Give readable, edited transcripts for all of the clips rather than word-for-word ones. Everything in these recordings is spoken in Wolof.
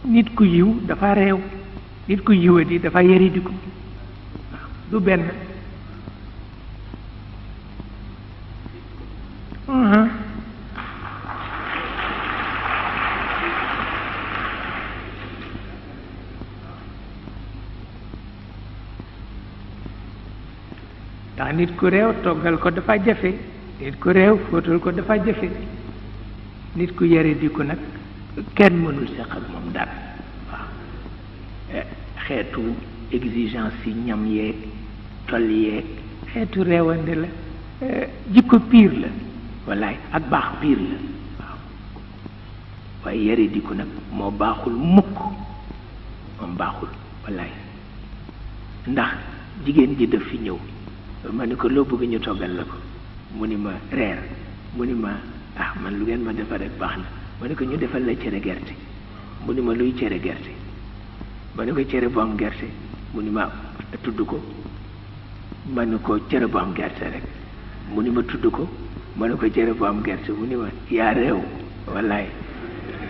nit ku yiw dafa réew nit ku yiwadi dafa yaridiku du benn ndax nit ku réew toggal ko dafa jafe nit ku réew fóotal ko dafa jafe nit ku yaridiku nag kenn mënul seq ak moom dara waaw xeetu exigence yi ñam yeeg toll yeeg xeetu réewande la jikko piir la wallaay ak baax piir la waaw waaye yaridiku nag moo baaxul mukk moom baaxul wallaay ndax jigéen ji daf fi ñëw ma ni ko loo bëgg ñu toggal la ko mu ni ma reer mu ni ma ah man lu ngeen ma defal rek baax na ma ni ko ñu defal la cere gerte mu ni ma luy cere gerte ma ni ko cere bu am gerte mu ni ma tudd ko ma ni ko cere bu am gerte rek mu ni ma tudd ko ma ni ko cere bu am gerte mu ni ma yaa réew wallaay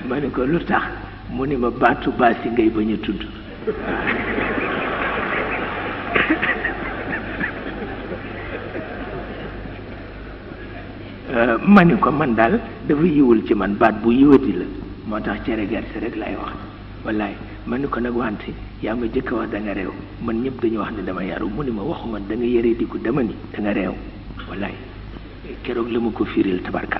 ma ni ko lu tax mu ni ma baatu baasi ngay bañ a tudd ma ni ko man daal dafa yiwul ci man baat bu yiwati la moo tax cere gerte rek lay wax wallaay ma ni ko nag wante yaa ma jëkk a wax da nga réew man ñëpp dañu wax ne dama yaru mu ni ma waxuma da nga yëree diku dama ni da nga réew wallaay keroog la ma ko firil tabarkal